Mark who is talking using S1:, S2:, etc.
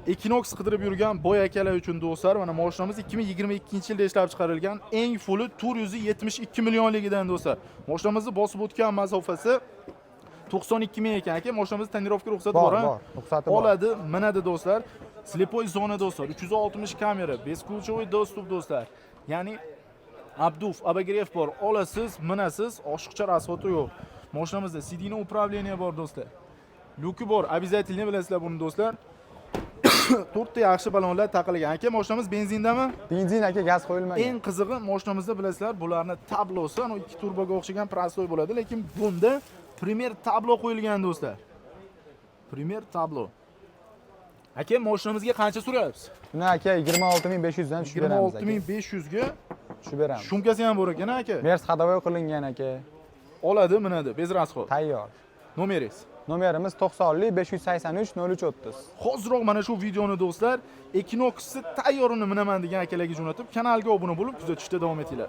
S1: Equinox qidirib yurgan boy akalar uchun, do'stlar, mana mashinamiz 2022-yilda ishlab chiqarilgan, eng fulli 472 millionligidan, do'stlar. Mashinamizni bosib o'tgan masofasi 92 ming ekan, aka. Mashinamiz тонировка ruxsati
S2: Bor,
S1: bor, a?
S2: bor, ruxsati bor.
S1: Oladi, minadi, do'stlar. Слепой zona, do'stlar, 360 kamera, бесключевой доступ, do'stlar. Ya'ni обдув, обогрев bor. Olasiz, minasiz, oshiqcha расход i yo'q. Mashinamizda сиденье управление bor, do'stlar. Люки bor, обязательно bilasizlar buni, do'stlar. To'rtta yaxshi balonlar taqilgan. Aka, mashinamiz benzindami?
S2: Benzin, aka, gaz qo'yilmagan.
S1: Eng qizig'i, mashinamizda, bilasizlar, bularni tablosi ana ikki turboga o'xshagan простой bo'ladi, lekin bunda Premier tablo qo'yilgan, do'stlar. Premier tablo. Aka, mashinamizga qancha so'rayapsiz?
S2: Buni, aka, 26 500 dan tushib beramiz, aka.
S1: 26 500 ga.
S2: Tushib beramiz.
S1: Шумка si ham bor ekan, aka.
S2: Mers ходовой qilingan, aka.
S1: Oladi, minadi, без расход.
S2: Tayyor.
S1: Nomeringiz?
S2: Nomerimiz 90 583 03 30.
S1: Hoziroq mana shu videoni, do'stlar, Equinoxni tayyorini minaman degan akalarga jo'natib, kanalga obuna bo'lib, kuzatishda davom etinglar.